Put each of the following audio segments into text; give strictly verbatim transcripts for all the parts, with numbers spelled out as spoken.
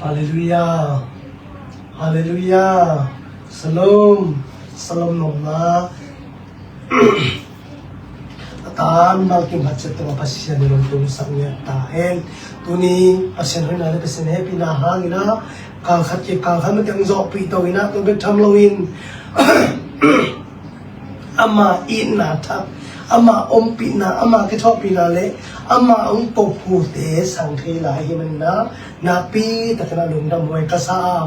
Halleluiah. Halleluiah. Shalom. Shalom nopna. A tan mal kim hat ciat tawh Pasian in hong tumsak ngiat ta hen. Tuni Pasian hoihna le Pasian hehpihna hangin ah, kal khat kik kal khat mah teng zawhpih to in ah, tua bek tham loin ama itna thak, ama ompihna, ama kithuahpihna le ama hong kophute sang thei lai ahih manin ah, nakpi takin ah lungdam huai ka sa a,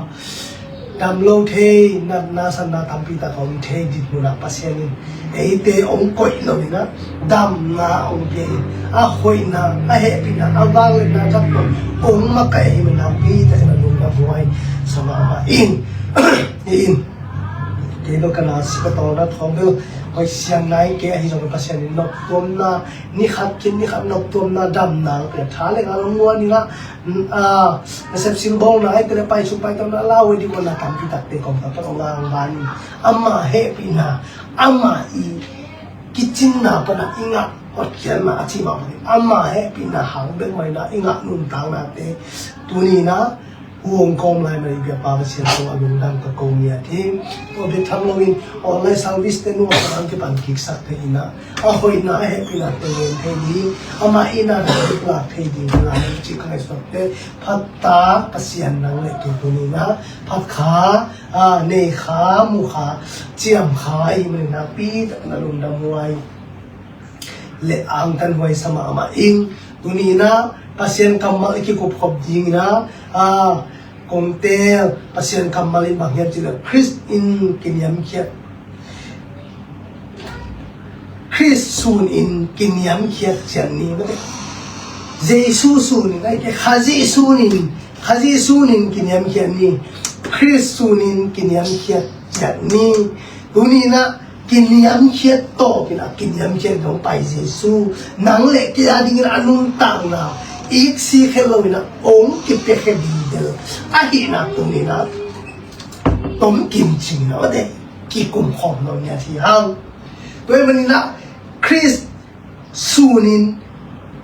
dam lo thei, natna sanna tampi tak a om thei dinmun ah Pasian in eite hong koih lo in ah, damna hong pia in, a hoihna, a hehpihna, a vangliatna thak tawh hong makaih ahih manin nakpi takin ah lungdam huai sa mahmah ing. Hi in. Kei bel ka na si ka tawlna thawng bel hoih siang nai kei, ahi zongin Pasian in noptuamna, ni khat khin ni khat noptuamna, damna hong pia, tha le ngal hong muan in ah, a, nasep silbawlna ahih kei leh paisuk paitawna, lau a ding a na tampi takte kong taktak hong ngangvan in, ama hehpihna, ama i kicinna pan ah i ngah hotkhiatna a cih mah bangin ama hehpihna hang bek mah in ah i ngah nuntaknate tuni in ah hu hong kawm lai mah i biakpa Pasian tungah lungdam ka ko ngiat hi. Tua bek tham loin online service te nuam a hong kipan kiksak thei in ah, a hoihna, a hehpihna teng ngen thei ding, ama itna teng lak thei ding hi lai cih ka ngaihsut teh, phat tak Pasian nang le kei tuni in ah phat kha, a, nei kha, mu kha, ciam kha ahih manin nakpi takin ah lungdam huai le angtan huai sa mahmah ing. Tuni in ah Pasian kammal i kikupkhop ding in ah, a, kong teel Pasian kammal in bang hiam cih leh Khrist in kiniamkhiat, Khrist sun in kiniamkhiat ciat ni, mate. Jesu sun in, ahih kei leh Khazih sun in, Khazih sun in kiniamkhiat ni, Khrist sun in kiniamkhiat ciat ni. Tuni in ah kiniamkhiat tawh, kiniamkhiat dong pai Jesu, nang le kei a dingin a nuntakna, iksik het lo in ah hong kipia khia ding bel ahihna tuni in ah tomkim cing in ah, mate, kikum khawm lo ngiat hi hang. Tua ahih manin ah Khrist sun in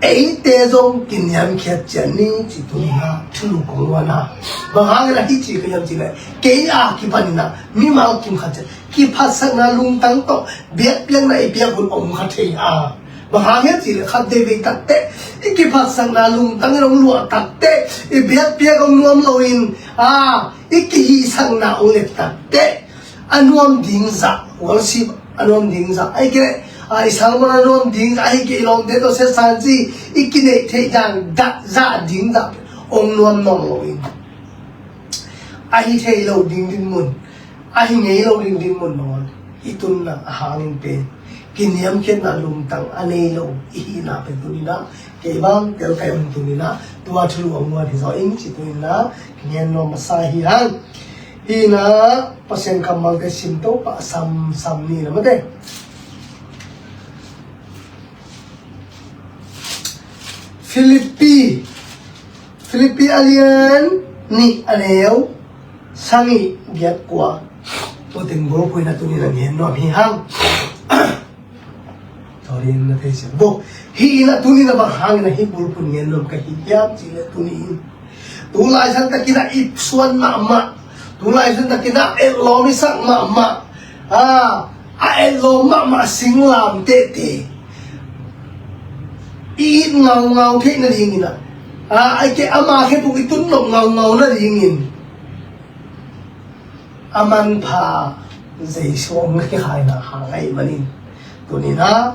eite zong kiniamkhiat ciat ni cih tuni in ah thulu kong luan a. Bang hangin ah hih ci ka hiam cih leh, kei a kipan in ah mimal kim khat ciat kiphatsakna lungtang tawh biakpiakna i piak hun om kha thei a. Bang hang hiam cih leh khat veivei takteh i kiphatsakna lungtang in hong luah takteh, i biakpiak hong nuam loin, a, i kihihsakna hong let takteh, a nuam ding zah, worship a nuam ding zah, ahih kei leh, a, i sermon a nuam ding zah, ahih kei leh i lawmte tawh siatsanci i kineih theih dan zah ding zah hong nuam nawn loin, a hi thei lo ding dinmun, a hi ngei lo ding dinmun nangawn i tunna a hangin pen kiniamkhiatna lungtang a nei lo i hihna pen tuni in ah kei bang telkai un tuni in ah tua thulu a muan hi zaw ing ci tuni in ah kingen nuam masa hi hang. Hi in ah Pasian kammalte sim to pah samsam ni in ah, mate. Filippi, Filippi a lian nih a neu sagih, giat, kua. Tua teng bulphuh in ah tuni in ah ngen nuam hi hang. Sorry, na thei siam bo. Hi in ah tuni in ah bang hangin ah hih bulphuh ngen nuam ka hi hiam cih leh tuni in, tu laisan takin ah i suan mahmah, tu laisan takin ah etlawm i sak mahmah, a, a etlawm mahmah singlamtehte i it ngaungau theih nadingin ah, a, ahih kei leh ama khephung i tun nop ngaungau nadingin a manpha Jesu hong kikhaina hang ahih manin, tuni in ah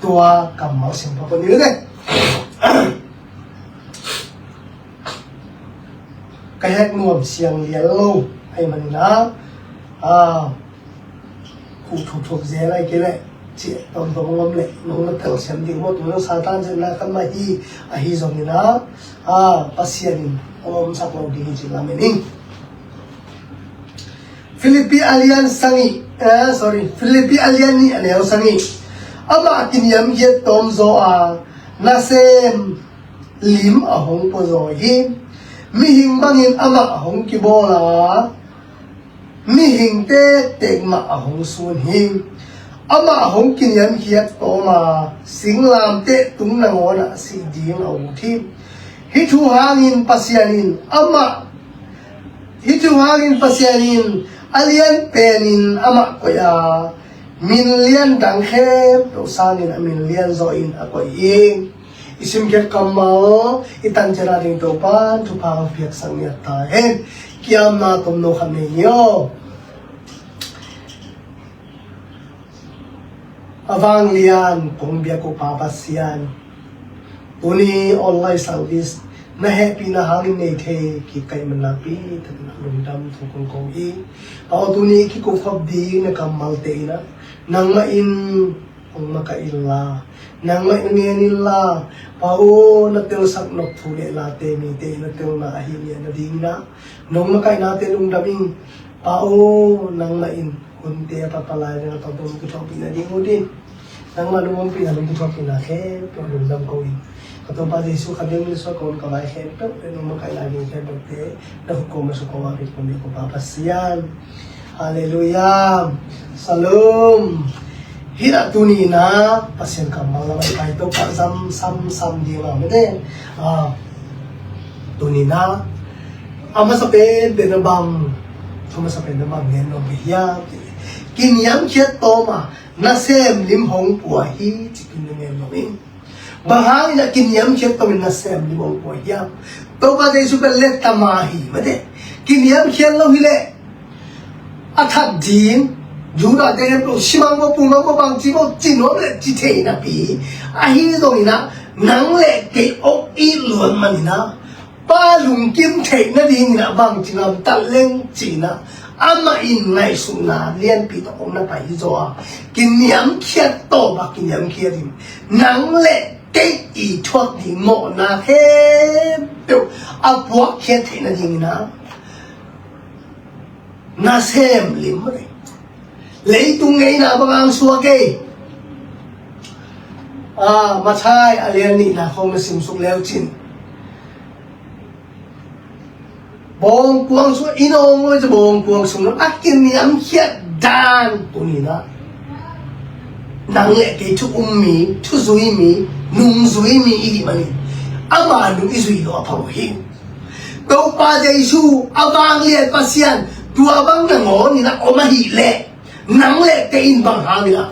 tua kammal sim pah ni, mate. Ka hek nuam siang lian lo ahih manin ah, a, khuh thukthuk zel ahih kei leh ciah tawntung hong om leh nong na telsiam ding maw, tu zong Satan zetna khat mah hi. Ahi zongin ah, a, Pasian in hong omsak lo ding hi cih lamen ing. Filippi a lian sagih, eh, sorry, Filippi a lian nih a neu sagih. Amah kiniamkhiat tawmzaw a, nasem lim a hong puazaw hi. Mihing bangin amah a hong kibawl a, mihing tektek mah a hong sun hi. Amah a hong kiniamkhiat tawm a, singlamteh tung nangawn ah sih ding a ut hi. Hih thu hangin Pasian in amah Hih thu hangin Pasian in a lian penin amah koih a, min lian dang khempeuh sangin a min lian zawhin a koih hi. I simkhiat kammal i tan ciat a ding Topa'n thupha hong piaksak niat ta hen. Kiamna tomno khat nei ni aw. A vanglian kong biak uh Pa Pasian, tuni online service na hehpihna hangin nei thei kik ka hih manin nakpi takin a lungdam thu kong ko hi. Pa aw, tuni i kikup khop ding na kammalte in ah nangmah in hong makaih inla, nangmah in ngen inla, Pa aw, na telsak nop thu le late mite in a telna ahi lian nadingin ah nong makaihnate lungdam ing. Pa aw, nangmah in hunte a patpalai ding a tawh dong kithuahpih nading uh din. Nangmah nong ompihna nong kithuahpihna khempeuh lungdam ko ing. Ka Topa Jesu kha ding min suak ko ka vai khempeuh le nong makaih lai ding khempeuhte na khut kawm a suk kawm a pit kawm ding ko Pa Pasian. Halleluiah. Shalom. Hih a tuni in ah Pasian kammal lamah i pai Topa zam sam sam ding a mite. Ah, tuni in ah a masa pen pen a bang, thu masa pen a bang ngen nuam ka hiam? Kiniamkhiat tawm a nasem lim hong pua hi ci-in na ngen nuam ing. Bang hangin ah kiniamkhiat tawm in nasem lim hong pua hiam? Topa Jesu pen letta ma hi mate. Kiniamkhiat lo hi leh a that ding, Judah te hen lo simang maw, pulmang maw, bangci maw, ci nuam le ci thei napi ahi zongin ah nang le kei hong it luat manin ah Pa lungkim theih nadingin ah bangci ngam taleng ci-in ah amah in ngaihsutna lianpi tawh hong na pai hi zaw a, kiniamkhiat tawm a kiniamkhiat in nang le kei i thuak ding mawhna khempeuh a puakkhiat theih nadingin ah nasem lim mate. Leitung ngeina bang hong suak ei. Ah, Mathai a lian nihna khawng na simsuk leu cin, bawngkuang sung, i nawng lo i ci bawngkuang sung a kiniamkhiat dan tuni in ah nang le kei thu um mi, thu zui mi, nung zui mi i hih manin ama nung i zui lo a pha uh hi. Topa Jesu a vanglian Pasian tua bang nangawn in ah om ahih leh nang le kei in bang hangin ah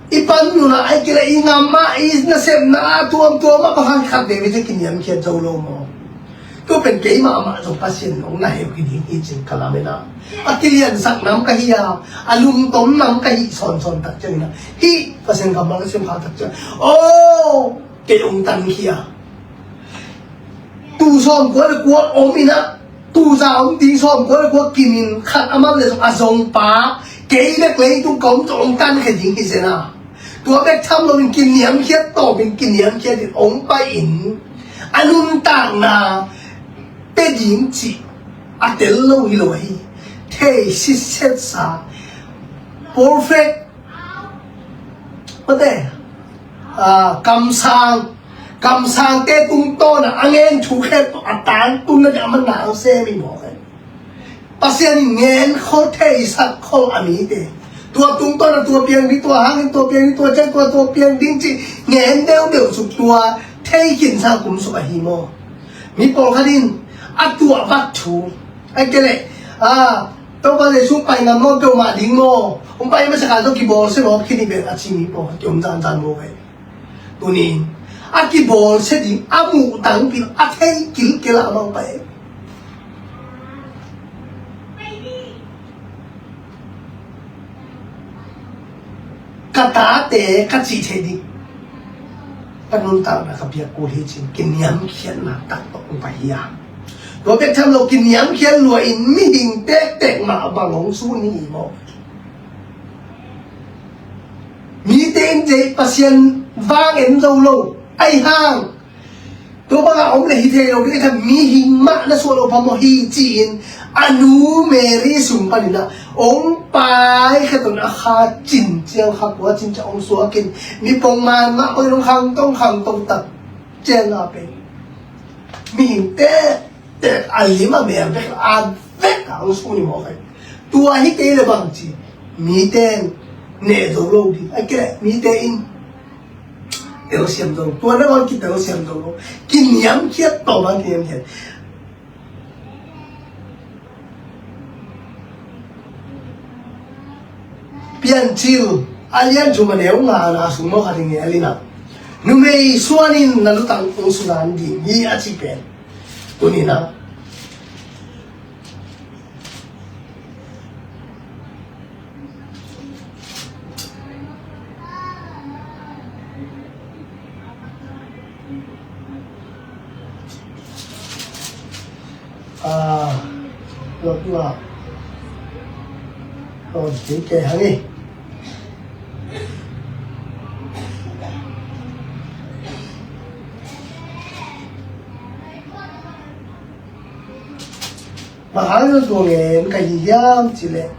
i pan nunah ai kila i ngam mah i nasepna a tuamtuam ah bang hang khat veve ci kiniamkhiat zo lo maw? Tu pen keimah mah zong Pasian hong na heuh hi ding hi cin ka lamen ah, a kiliansak nam ka hi a, a lungtom nam ka hih sawnsawn tak ciangin ah hih Pasian kammal ka sim kha tak ciang, aw, kei hong tankhia. Tu sawmkua le kua om in ah, tu za om ding sawmkua le kua kimin khat a man le zong a zongpa, kei bek leitung ka om tawh hong tankhia ding hi zen a. Tua bek tham loin kiniamkhiat tawpin kiniamkhiat in hong pai in a nuntakna pia ding cih a tel lo hi lo ahi. Thei sitsetsa, perfect mate, ah, kamsang, kamsangte tungtawn a a ngen thu khempeuh a tangtun nading a man na hong sem hi mawk e. Pasian in ngen khol, theisak khol a mite. Tua tungtawn a tua piang ding, tua hangin tua piang ding, tua ciang tua, tua piang ding cih ngen deuhdeuh suk, tua thei khinsa kum suk ahi maw? Mi pawlkhat in a tuah vat thu, a kei leh, ah, Topa Jesu pai ngam maw, peuhmah ding maw, hong pai masa kha tawh kibawlsia maw, khin hi pen a ci mi pawlkhat ki om zanzan maw ve. Tuni in a kibawlsia ding a muh tangpi a thei kilkel a amau pai. Ka tate ka cih theih ding ka nuntakna ka piak kul hi cin kiniamkhiatna tak tawh hong pai hi a. Tua bek tham lo, kiniamkhiat lua in mihing tektek mah bang hong sun hi maw? Mite in zei Pasian vang en zo lo, ahi hang tua bangah om le hi thei lo ding, mihing mah na suah lo phamawh hi ci-in a nu Mary sung panin ah hong pai khat un a kha cin ciang, kha kua cin ciang hong suak in, mi pongman mah bangin hong khangtong khangtong tak ciang a pen mihing te a lim a mel bek a vek a hong sung hi mawk hi. Tua hi kei le bang ci, mite in neh zo lo ding, a kei le mite in telsiam zo lo. Tua nangawn kitelsiam zo lo. Kiniamkhiat tawh bang kiniamkhiat. Piancil a lian thum a neu ngana sung mawk khat hi nge a lina. Numei suanin na lutang ung sulan ding hi a ci pen. Tunina. Ah, lok la. Lok kei hang e. Bang hang tua ngen ka hi hiam cih leh,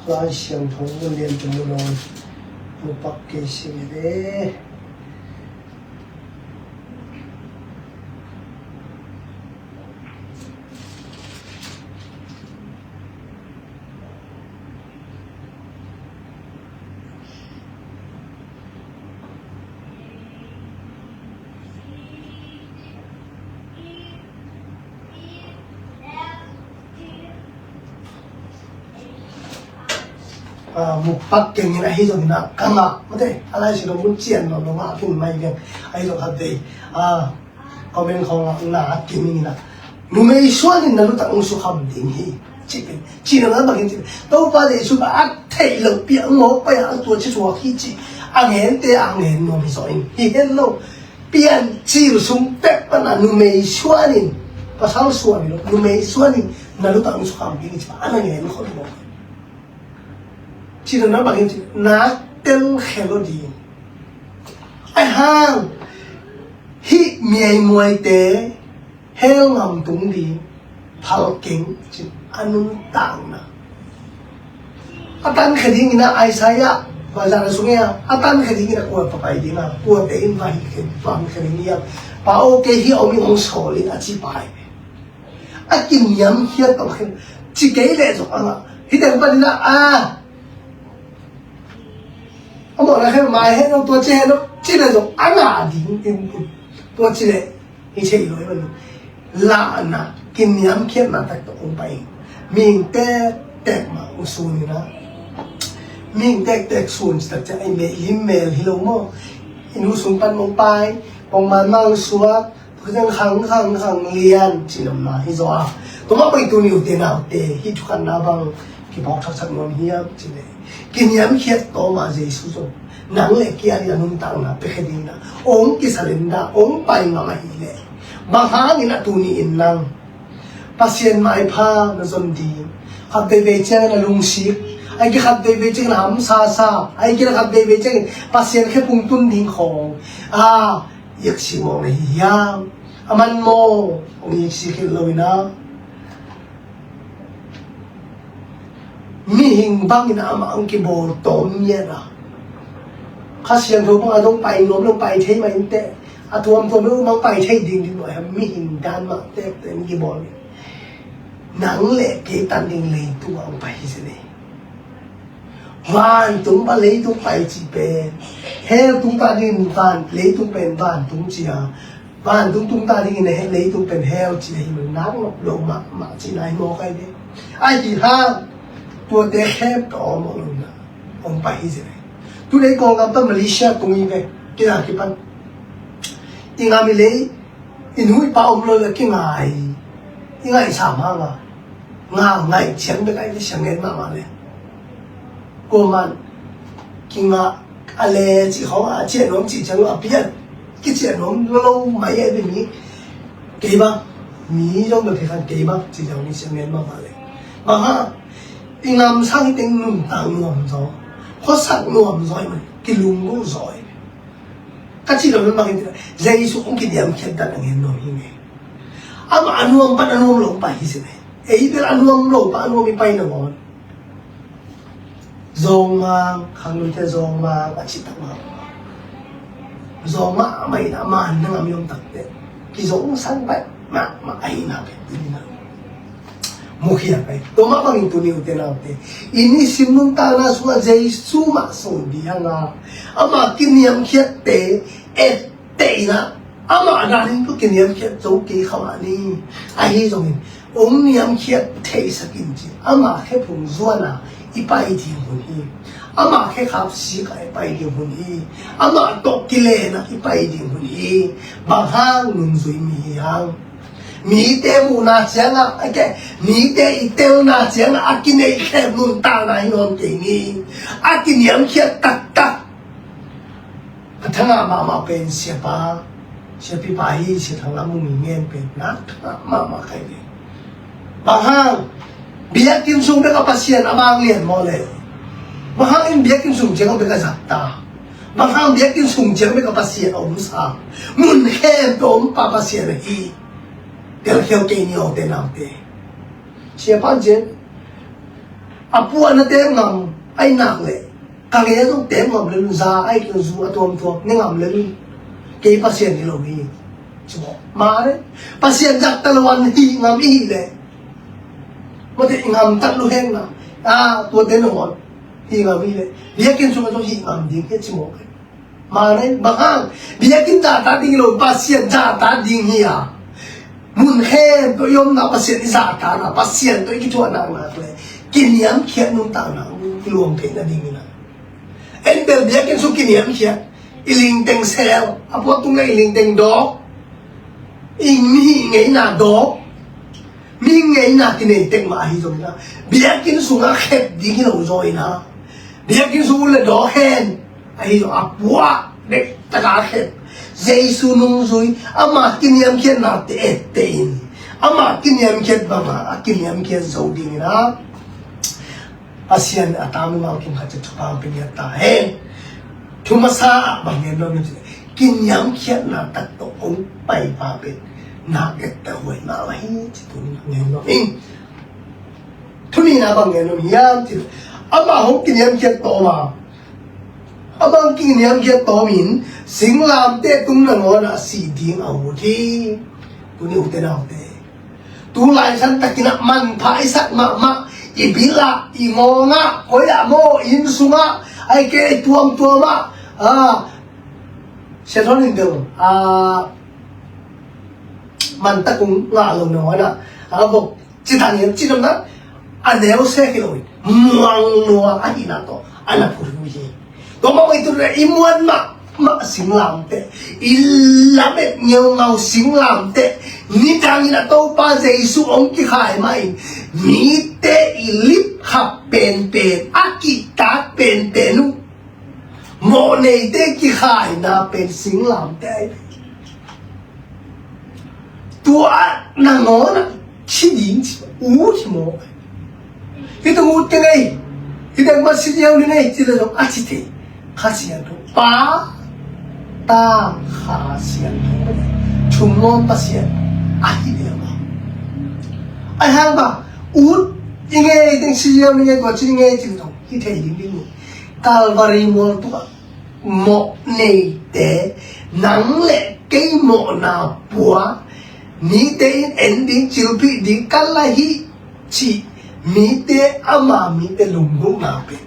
Lai Siangtho mun lian tum mun on mu pak kei si ve. Ah, mu pak keng in ahi zongin ah ka ngah mate, a Lai Siangtho mun cian lo lo ngah khin mai keng ahi zong khat vei. Ah, comment khawng ah na kim in ah, numei suanin na lutang ung sukham ding hi. Ci pen, ci na na bangin ci pen, Topa Jesu bang a theih loh piang mawk pai a tua ci suak hi ci a ngente a ngen nuam hi zaw in hi hen lo. Piancil sung pek pan a numei suanin, pasal suan hi lo, numei suanin na lutang ung sukham ding hi ci a na ngen khol mawk. Ci na na bangin ci na tel khel lo ding. Ai hang hih miaimuaite hell ngam tung ding, phal keng ci a nuntakna. A tankhia dingin ah Isaiah, Isaiah sung e a, a tankhia dingin ah kua papai ding a, kuate in va hi khen, va hi khen ding hiam. Pa aw kei hi a om in hong sawl in a ci pai. A kiniamkhiat tawh khen ci kei leh zong a ngah. Hih teng panin ah, a, a mawhna khen mai hen lo, tua ci hen lo, ci leh zong a ngah ding in, tua ci leh hi thei lo hi man lo. Lahna, kiniamkhiatna tak tawh hong pai. Mihing tektek mah hong sun in ah. Mihing tektek sun ci tak ciang, ei meh lim mel hi lo maw. I nu sung pan hong pai, hong man mah hong suak, Khang, khang, khang, khang lian ci lam na hi zaw a. Tua mah bang i tuni ute naute hih thukhatna bang kiphawk thaksak nuam hiam cih leh, kiniamkhiat tawm a Jesu zong nang le kei a ding a nuntakna pia khe ding in ah hong kisalenda, hong pai ngam ahih leh, bang hangin a tuni in nang Pasian maipha na zon ding? Khat veivei ciangin a lungsik, a hih kei khat veivei ciangin a hamsasa, a hih kei khat veivei ciangin Pasian khephung tun ding khawng a iiksi mawk na hi hiam? A man maw, hong iiksi khit lo in ah, mihing bangin amah hong kibawl tawm ngiat a, Kha Siangtho bang a dong pai nuam lo, pai thei mah inteh, a tuamtuam lo bang pai thei ding ding lo, a mihing dan mah tektek hong kibawl ngiat. Nang le kei tan ding leitung a hong pai hi zen e. Vantung pan leitung pai cih pen, hell tung ta ding in van, leitung pen vantung ci a, vantung tung ta ding in he-, leitung pen hell ci a hi man, nak nop lo mahmah cihna hi mawk ai ve. Ahi hang tuate khempeuh a om lo in ah hong pai hi zen e. Tuni Kawlgam pan Malaysia tung hi ve, kei a kipan i ngam i lei, i nu i pa om lo le kingai, i ngaihsam hang a, nga ngaih ciang bek a i siang ngen mahmah le. Kuaman kingah a le cih khawng a ciah nuam cih ciang lo a pian, kiciah nuam lo mai a i mi kei bang, mi zong bek khan kei bang cih ciang mi siang ngen mahmah le. Bang hang, i ngam sang hi teng nuntak nuam zaw, khuasak nuam zaw i man, kilunggulh zaw i. Ka cih lo na bangin Jesu hong kiniamkhiat dan a ngen nuam hi nge. Amah a nuam pan a nuam lo pai hi si nge. Ei bel a nuam lo pan a nuam i pai nangawn. Zawngmang, khangnoite zawngmang a cih tak mah. Zo mahmah in a man na ngam i om takte kizong sang pai mahmah ahina pen i na mukhia pai. Tua mah bangin tuni ute naute, i nisim nuntakna sungah Jesu mah sawm ding a, ama kiniamkhiatte etteh in a, amah danin tawh kiniamkhiat zo kei kha mah ni. Ahi zongin hong niamkhiat theisak in ci. Ama khephung zuan a i pai ding hun hi. Ama khekhap sik a i pai ding hun hi. Ama tawh kilen a i pai ding hun hi. Bang hang? Nungzui mi hi hang. Mite muhna ciangah, a ke, mite i telna ciangah a kineihkhem nuntakna hi nawn kei ni. A kiniamkhiat taktak. A thangah mahmah pen siapa, siapipa hi. Sia Thang Lam Mung i ngen pen na thangah mahmah kai ve. Bang hang? Biakinn sung bek a Pasian a bang lian maw le? Bang hangin biakinn sung ciang bek a zat ta? Bang hang biakinn sung ciang bek a Pasian a omsa? Mun khempeuh ompa Pasian ahi. Telkhial kei ni, ute naute. Siapa ciang a puahna tep ngam a i nak leh, ka ngei a zong tep ngam lel un, za a i zu a tuamtuam ne ngam lel un. Kei Pasian hi lo hi. Ci maw? Mah le Pasian zahtak lo an hih ngam i hih leh, mawte i ngam tak lu heng na. A, tuate nangawn hih ngam i hih leh, biakinn sungah zong hih ngam ding hi ci maw? Mah le bang hang? Biakinn zahtak ding hi lo, Pasian zahtak ding hi a. Mun khempeuh i omna Pasian i zahtakna, Pasian tawh i kithuahna nak leh kiniamkhiat nuntakna kiluang theihna dingin a. En bel biakinn sung kiniamkhiat, i lingteng sel, a puak tung le i lingteng dawk, i mihih ngeina dawk, mi ngeina kinei tek mah ahi zongin a, biakinn sungah khep ding hi lo zaw in a, biakinn sung le dawk hen. Ahi zong a puah dektaka khep, Jesu nungzui, ama kiniamkhiatnate etteh in, ama kiniamkhiat banga a kiniamkhiat zo dingin a, Pasian a ta mimal kim khat ci thupha pia ta hen. Thu masa ah bang ngen nuam hiam cih leh, kiniamkhiatna tak tawh hong paipa pen nak etta huai mah hi ci, tuni ngen nuam ing. Thu nihna bang ngen nuam hiam cih leh, amah hong kiniamkhiat tawm a, amah hong kiniamkhiat tawm in singlamteh tung nangawn ah sih ding a ut hi. Tuni ute naute, tu lai santakin ah manpha i sak mahmah, i bil ah, i ngawng ah, koi ah maw, i inn sungah, ahih kei leh i tuamtuam ah, a, Sia Thon in deuh, a, mantak kong ngah lo nangawn ah, a, vok ci dan hiam ci dan ah, a neu se hi lo in, muang lua ahihna tawh a na phut uh hi. Tua mah bang i tun leh i muan mahmah singlamteh, i lamet ngeungau singlamteh, nidangin a Topa Jesu hong kikhai mah in, mite i lipkhap penpen, a kihtak penpen uh, mawhneite kikhaina pen singlamteh ahi. Tua nangawn ah ci ding ci, ut hi maw? Hih tung ut kei ngei, hih dek mah si diau ni ngei ci leh zong a ci thei. Kha Siangtho, Pa, Ta, Kha Siangtho, Thumngawm Pasian ahi leh maw? Ahi hang bang ut i ngei teng si diau ni ngei, tua ci ngei ci leh zong hih thei ding ding ni. Calvary mual tungah mawhneite, nang le kei mawhna pua, mite in en ding, cilphih ding ka la hi cih, mite ama mite lunggulhna pen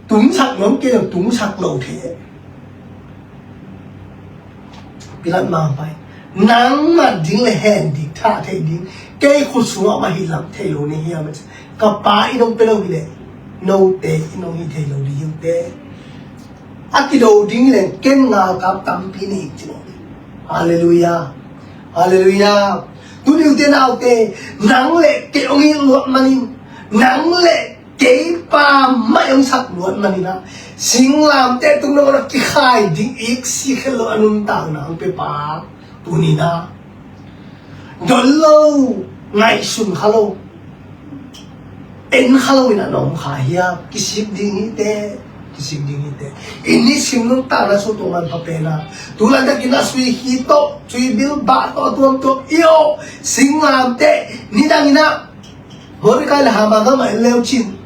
tungsak nuam kei lo, tungsak lo thei. Pilat mangpai, nangmah ding le hen ding, thah thei ding, kei khut sungah mah hi lam thei lo ni hiam? Ka Pa in hong pia lo hi leh, note in hong hi thei lo ding hi ute. A kido ding leng ken ngalkap tampi nei ci lo. Halleluiah. Halleluiah. Tuni ute naute, nang le kei hong it luat manin, nang le kei Pa mah hong sak luat manin ah, singlamteh tung nangawn ah kikhai ding iksi khe lo a nuntakna hong pia Pa. Tuni-in ah don lo, ngaihsun kha lo, en kha lo in ah na om kha hiam? Kisik ding hi teh, kisik ding hi teh. I nisim nuntakna sung tua manpha pen ah, tu laitakin ah sui khit tawh, sui bilbah tawh a tuamtuam i aw, singlamteh, nidangin ah Mordecai le Haman gamah en leu cin,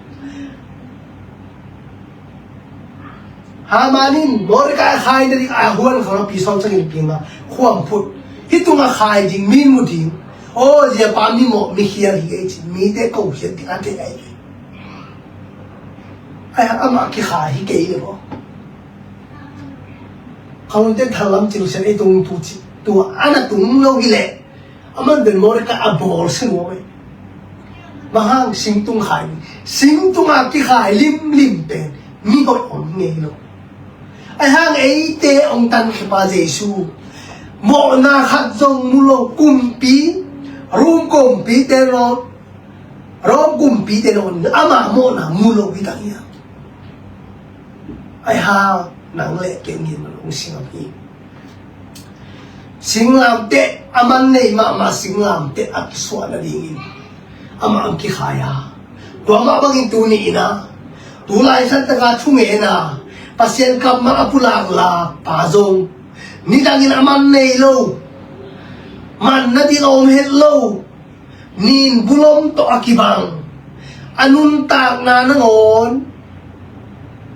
Haman in Mordecai a khai nading a huan khawng a pi sawm ciangin pi nga khuam phut. Hih tungah khai ding, mi in mu ding. Aw, zia pa mi mawh, mi khial hi ei ci, mite ko khial ding a thei ai. Ai, amah kikhai hi kei le maw. Khawnte thalam cil sian ei tung tu ci, tua ana tung lo hi leh. Aman pen Mordecai a bawl sin maw ei. Bang hang singtung khai, singtung a kikhai limlim pen mi hoih om ngei lo. Ai hang eite hong tankhia pa Jesu, mawhna khat zong mu lo, kumpi, Rom kumpi te lo, Rom kumpi te lo, ama mawhna mu lo hi tak hiam? Ai hang nang le kei ngin man hong singam hi. Singlamteh, aman nei mahmah singlamteh a kisuah nadingin amah hong kikhai a. Tua mah bangin tuni in a, tu lai santaka thungen a, Pasian kammal a pulak la pa zong, nidangin aman nei lo, man nading a om het lo, nin bulom tawh a kibang, a nuntakna nangawn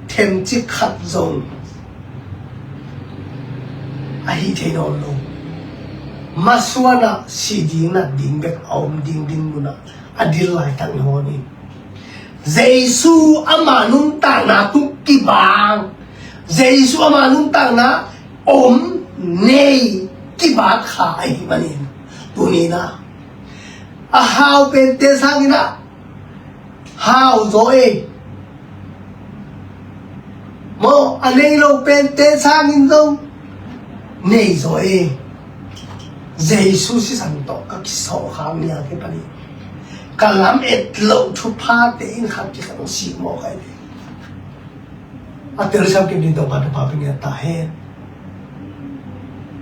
themcik khat zong a hih thei nawn lo. Masuanah si ding nat ding bek a om ding dinmun ah a dil laitak nangawn in, Jesu ama nuntakna tung kibang, Jesu ama nuntakna om, nei, kibat kha ahih manin, tuni in a, a hau pente sangin a hau zaw e. Maw, a nei lo pente sangin zong nei zaw e. Jesu sisan tawh ka kisawh khak ni a kipan in, ka lam et loh thuphate in khat kikhat hong sih mawk ai ve. A telsiam kim ding tawh ka tapa pen ngiat ta hen.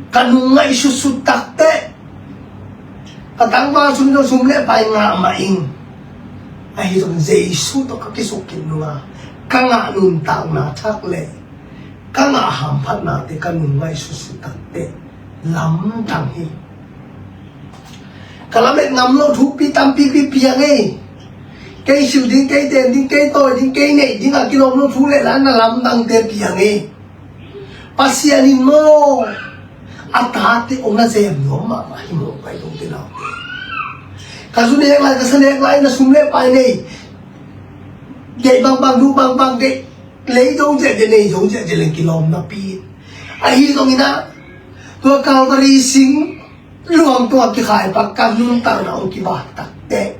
Ka nung ngaihsutsut takteh, ka tangval sum tawh sum le pai ngah mah ing. Ahi zong Jesu tawh ka kisuk kik nung a, ka ngah nuntakna thak le ka ngah hamphatnate ka nung ngaihsutsut takteh lamdang hi. Ka lamet ngam lo thupi tampipi piang ei. Kei sil ding, kei ten ding, kei tawi ding, kei neih ding a kilawm lo thu le la na lamdangte piang ei. Pasian in maw, a tate hong na zem nuam mahmah hi maw, pai dong te naute. Ka zu nek lai, ka sa nek lai, na sum le pai nei, deih bangbang, duh bangbang, deih lei zo ziahziah, nei zo ziahziah leng kilawm napi. Ahi zongin a, tua Calvary sing luang tungah kikhai pa ka nuntakna hong kibak takteh,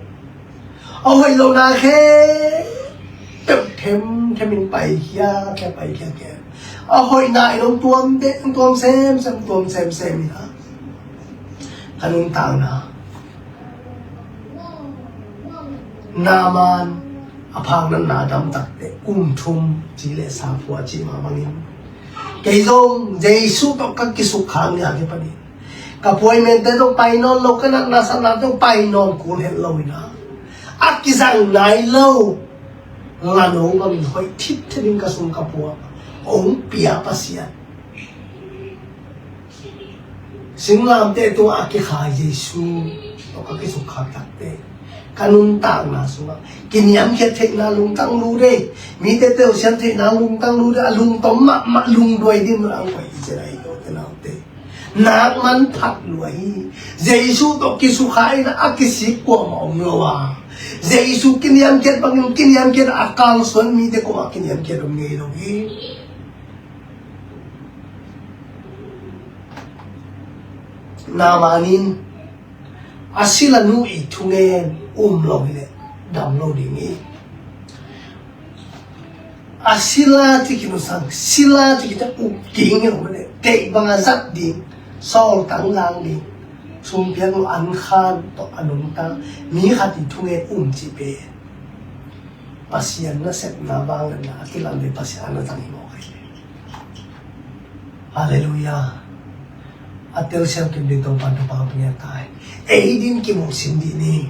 a hoih lohna khempeuh themthem in paikhia khia, paikhia khia. A hoihna in hong tuam deh, hong tuam semsem, tuam semsem in a, ka nuntakna. Naaman a phak natna a dam takteh kum thum ci le sa phua ci mah bangin, kei zong Jesu tawh ka kisuk khak ni a kipan in, ka puai mente zong pai nawn lo, ka natna satna zong pai nawn kul het lo in a, a kizang nai lo, la no bangin hoih thipthip in ka sum ka puak hong pia Pasian. Singlamteh tungah a kikhai Jesu tawh ka kisuk khak takteh, ka nuntakna sungah kiniamkhiat theihna lungtang lut ei. Mite telsiam theihna lungtang lut ei. A lungtom mahmah lungduai ding mun a hong pai hi ci-in ahi lo te naute. Nak manphat lua hi. Jesu tawh kisukha in a kisik kuamah om lo a, Jesu kiniamkhiat bangin kiniamkhiat a, a kalsuan mite kuamah kiniamkhiat om ngei lo hi. Naaman in a sila nu i thungen um lo hi leh dam lo ding hi. A sila ci khin uh sang, sila ci khin uh ding hi lo hi leh, kei bang a zat ding, sawltang zang ding, sumpiak lo, an khan tawh a nungta mi khat i thungen um cih pen Pasian nasepna, vangliatna a kilam le Pasian a na tang hi mawk hi. Halleluiah. A telsiam kim ding Topa, Topa hong pia ta hi. Ei din kimuh sin dih ni.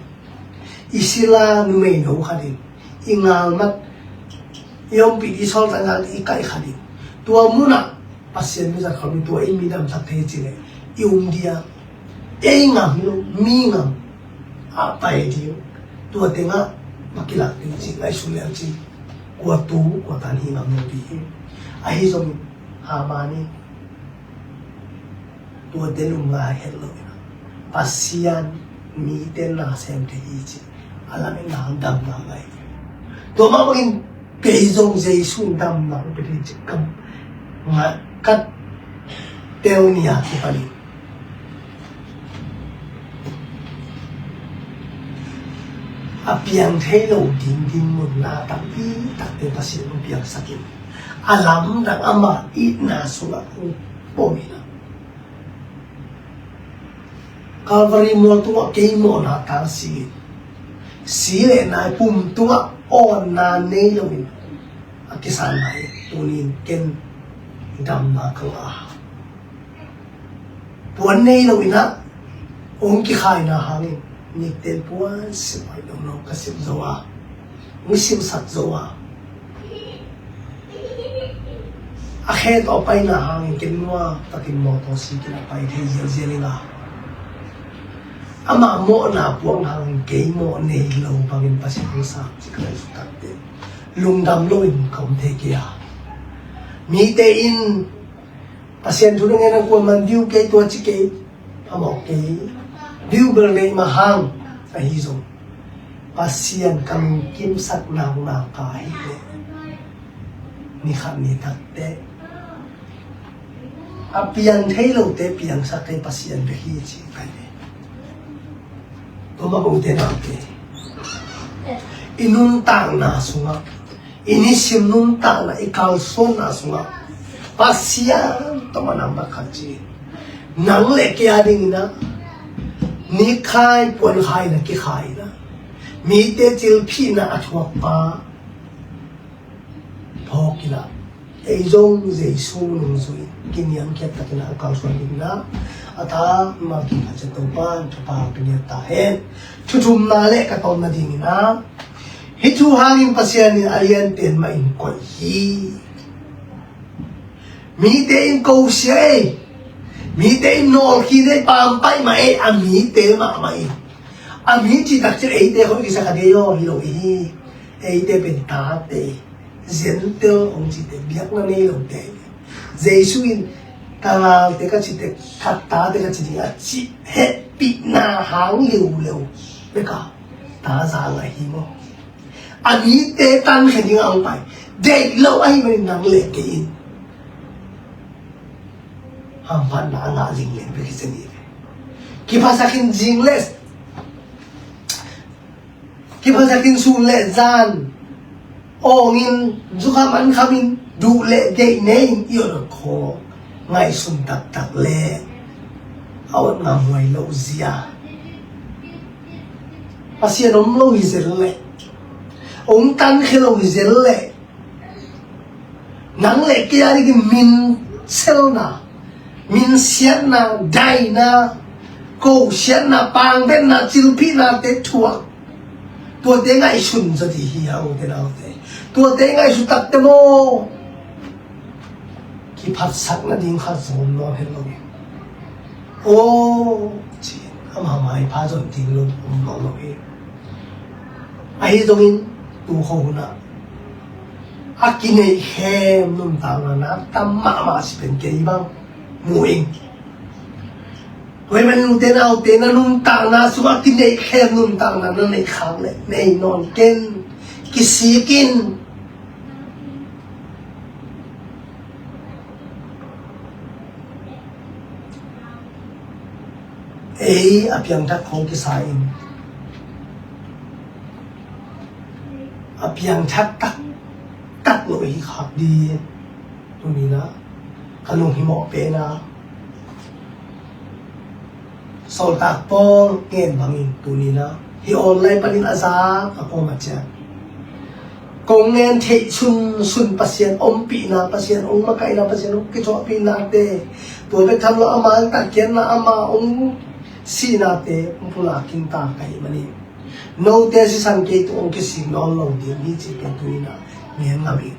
I sila numei no khat in i ngalmat, i ompih, i sawltak ngal i kaih khat in, tua munah Pasian mizat khawm in tua in mi damsak thei ci leh i um dia. Ei ngam hi lo, mi ngam a pai ding. Tua tengah va kilak ding ci, ngaihsun lel ci. Kua tu kua tan hi ngam lo ding hi. Ahi zongin Haman in tuate lungngai het lo in ah, Pasian mite na sem thei hi ci a lametna damna ngah hi. Tua mah bangin kei zong Jesu in damna hong pia thei ci ka ngah, ka tel ni a kipanin a piang thei lo ding dinmun na tampi takte Pasian hong piangsak in, a lamdang ama itna sungah hong pom in ah, Calvary mual tungah kei mawhna tang si in, si le nai pum tungah awnna nei lo in a kisan lai, tuni in ken damna ka ngah a, puan nei lo in ah hong kikhaina hangin nikten puan sim hoih nong nong ka sim zo a, hong simsak zo a, a khe tawh a paina hangin ken nuam takin mawtaw sik in a pai thei zialzial in ah, ama mawhna puak hangin kei mawh nei lo bangin Pasian hong sang ci ka ngaihsut takte lungdam lo in ka om thei kei a, mite in Pasian thu na ngen a kuaman view kei tua ci kei, phamawh kei, view bel neih mah hang ahi zong Pasian ka lungkimsak naunau ka ahih leh ni khat ni takte a piang thei lote piangsak thei Pasian bek hi ci pai ve. Tua mah bangte naute i nuntakna sungah, i nisim nuntakna, i kalsuanna sungah Pasian tawh manam bak khat ci. Nang le kei a dingin ah nikhai puankhai na kikhai in ah, mite cilphihna a thuakpa phawk in ah, ei zong Jesu nungzui kiniamkhiat takin ah a kalsuan dingin ah a tha ma kipha cia Topa in thupha pia ta hen. Thuthumna le ka tawm nadingin ah, hih thu hangin Pasian in a lianten mah in koih hi. Mite in kosia ei, mite in nawlkhin ei, pampaih mah ei, a mite mahmah in. A mi cih takciang eite hoih kisa kha dei aw hi lo i hi. Eite pen tate, Gentile hong cite biakna nei lote. Jesu in ka galte ka cite, ka tate ka ci ding a cih hehpihna hang liuleu bek a ta za ngah hi maw? A mite tankhia ding a hong pai deih lo ahih manin nang le kei in hamphatna a ngah zing leng bek hi zen hi ve. Kiphasak in zing le, kiphasak in sun le zan awng in, zukha mankham in, duh le deih nei in i ot khaw ngaihsun taktak le a ot ngam huai lo zia. Pasian om lo hi zel leh, hong tankhia lo hi zel leh, nang le kei a dingin minselna, minsiatna, daina, kosiatna, pangbetna, cilphihna te thuak. Tuate ngaihsun zaw dih hi hang ute naute. Tuate ngaihsun takte maw, kiphatsak nading khat zong om nawn het lo hi. Aw ci-in ama maipha zon ding lo om nawn lo hi. Ahi zongin tu kho hunah a kineihkhem nuntakna na tam mahmah si pen kei bang mu ing. Tua ahih manin ute naute na nuntakna sungah kineihkhem nuntakna na neih khak leh nei nawn ken, kisik in. Ei a piangthak khong kisa in, a piangthak taktak lo hi khak dih. Tuni-in ah ka lunghimawh pen ah Sawltak Paul ngen bangin tuni-in ah hih online panin a zak a kuamah ciat kong ngen theih sunsun Pasian ompihna, Pasian hong makaihna, Pasian hong kithuahpihnate, tua bek tham lo ama hong tatkhiatna, ama hong sihnate hong pulak khinta ka hih manin note sisan kei tung hong kisik nawn lo ding hi cih pen tuni-in ah ngen ngam ing.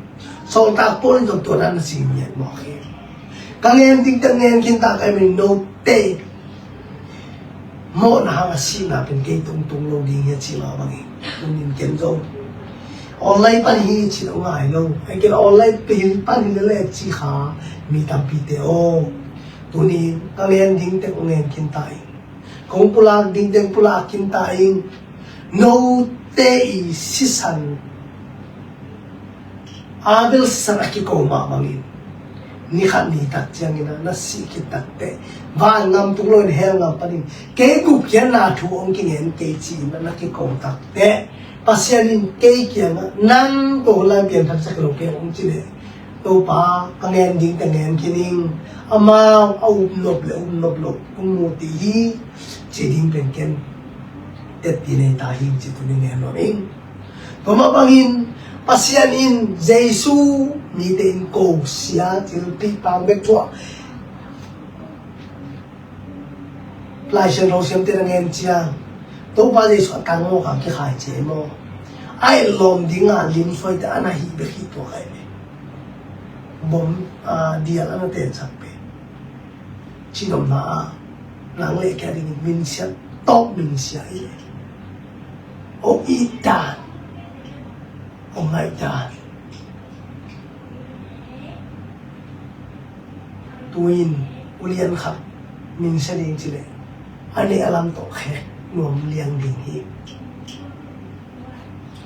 Sawltak Paul in zong tua na na sing ngiat mawk hi. Ka ngen ding teh ngen khinta ka hih manin note mawhna hang a sihna pen kei tung tung lo ding hi a ci mah bangin tuni-in ken zong Online pan hi cih lo ngai lo. Ai kei online pan hi le le ci kha mi tampite aw. Tuni ka ngen ding tek ngen khin ta ing. Kong pulak ding tek pulak khin ta ing. Note i sisan Abel sisan a kiko mah bangin ni khat ni tak ciangin a na sih khit takteh van ngam tung loin hell ngam panin kei gupkhiatna thu hong kingen kei ci-in a na kiko takteh Pasian in kei kiangah nang ko lai pianthaksak lo kei hong ci leh Topa ka ngen ding ka ngen khin ing. Amau a upnop le upnop lo hong mu ti hi ci ding pen ken tetti nei ta hi ci tuni ngen nuam ing. Tua mah bangin Pasian in Jesu mite in ko sia cilpi pang bek thuah Lai Siangtho siamte na ngen ciang Topa Jesu a tang mawk a kikhai cia maw? A et lawm dinga lim suaite a na hih bek hih tua kai ve. Bom a dial a na tensak pe. Cinomna a nang le kia dingin minsiat tawh minsia i le. Ong it dan ong ngaih dan. Tuin ulian khat minsia ding ci le a neih a lam tawh khek nuam liang ding hi.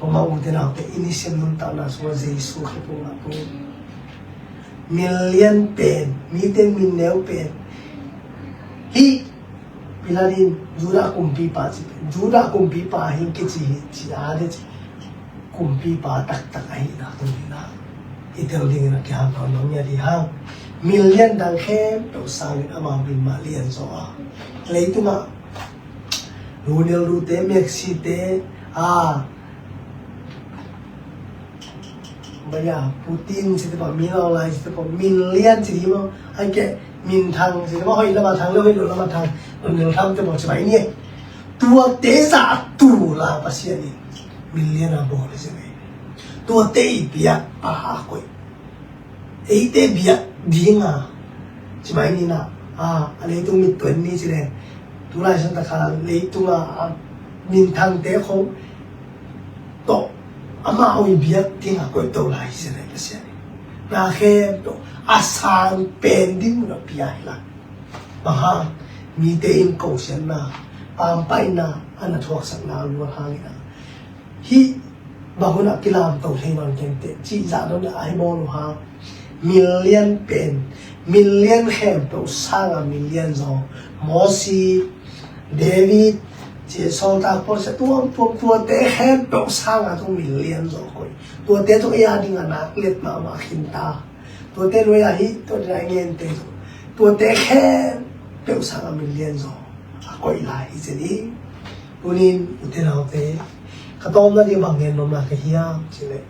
Ong mah ute naute i nisim nuntakna sungah Jesu khat ong mah tuin Million pen mite min neu pen hih Pilat in Judah kumpipa ci pen Judah kumpipa hi kici hi ci a de ci kumpipa taktak ahihna tuni na i tel dingin a kiham hau nong nia di hang million dang khempeuh sangin amau min mah lian zaw a leitungah Ronaldo te Messi te a Baya Putin ci te pah min aw lai ci te pah min lian ci di maw ai keh min thang ci te pah hoih lama thang le hoih lo lama thang Donald Trump te pah ci mai ni. Tuate za a tu la Pasian in min lian a bawl ci mai. Tuate i biak a a koih eite biak dinga ci mai ni na a a leitung mit tuan ni ci le tulai san takha leitunga a min thangte khong tawh amah hoih biak dingah koih to lai hi sia lai Pasian in na khempeuh a sang pen ding na pia hi lai. Bang hang mite in kosianna pampaihna a na thuaksakna luat hangin ah hih bang hunah kilamto thei man kente cih zah dong a hi bawl uh hang million pen million khempeuh sanga million zaw Mosi David ci sawltak pawl sia tuamtuam tuate khempeuh sanga tung million zaw koih tuate tung ei a dingah nak let mahmah khinta tuate nuai a hi tuate lai ngente tung tuate khempeuh sanga million zaw a koih lai hi ci ni. Tunin ute naute ka tawmna ding bang ngen nuamna ka hiam ci leh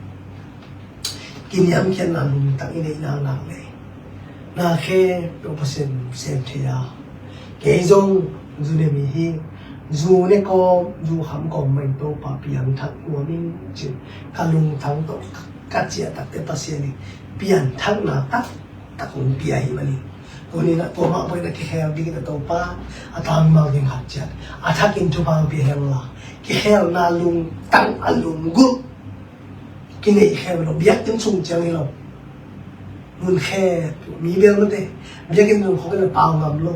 kiniamkhiatna lungtang i neih naknak le na khempeuh Pasian sem thei a kei zong zu ne mi hi zu ne kawm zu kham kawm mai Topa piangthak nuam in cin ka lungtang tawh ka ciah takte Pasian in pianthakna taktak hong pia hi manin tuninah tua mah pawhin a kikhel dingin a Topa a tangmal ding khat ciat a thakin thupha hong pia hen la kikhelna lungtang a lunggulh kineih khe lo biakinn sung ciang hi lo. Mun khe mi bel mate biakinn sung khawk in a pau ngam lo.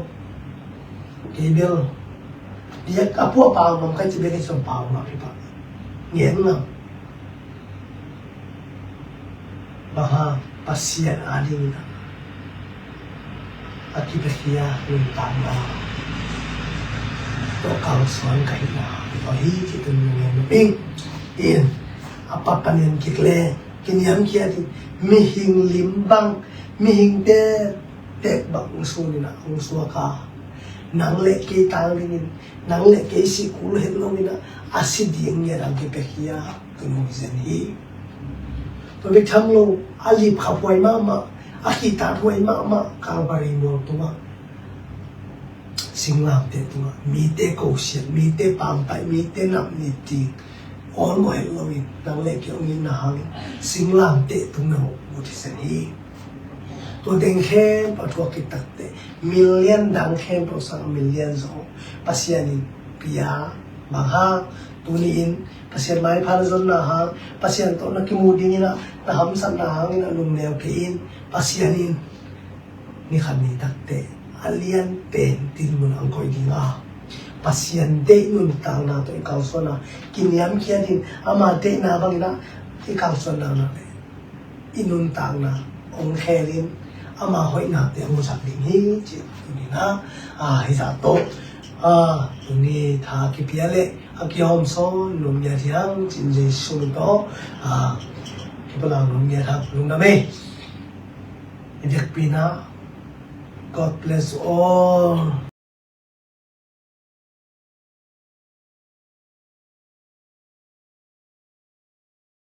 Kei bel biak a puah pau ngam kai ci biakinn sung pau ngam hi pah ngen ngam. Bang hang Pasian a dingin a kipiakhia nuntakna tawh kalsuan ka hihna tawh hi ci tun ngen nuam ing. In a pat panin kik le kiniamkhiat hi mihing lim bang mihing tek tek bang hong sunin ah hong suak a nang le kei tang dingin nang le kei si kul het lo in ah a si ding ngiat ang kipiakhia tun hong zen hi. Tua bek tham lo a lip khap huai mahmah a khihtat huai mahmah Calvary mual tungah singlamteh tungah mite kosiat mite pampaih mite nap ni ti awlmawh het loin nang le kei hong itna hangin singlamteh tung na hong ut hi zen hi. Tua teng khempeuh a thuak khit takteh million dang khempeuh sang million zaw Pasian in pia bang hang Tuni-in Pasian maipha na zonna hang, Pasian tawh na kimu dingin ah na hamsatna hangin ah lungneu kei in. Pasian in ni khat ni takteh a lian pen dinmun ah hong koih ding a, Pasian deih nuntakna tawh i kalsuan a, kiniamkhiat in ama deihna bangin ah i kalsuan naknak leh i nuntakna hong khelin ama hoihnate hong musak ding hi, ci tuni-in ah, a, hizah tawh, a, tuni tha kipia leh a kihawmsawn nuam ngiat hi hang, ci-in Jesu min tawh, a, kipalang nuam ngiat hang. Lungdam ei. I biakpi-in ah, God bless you all.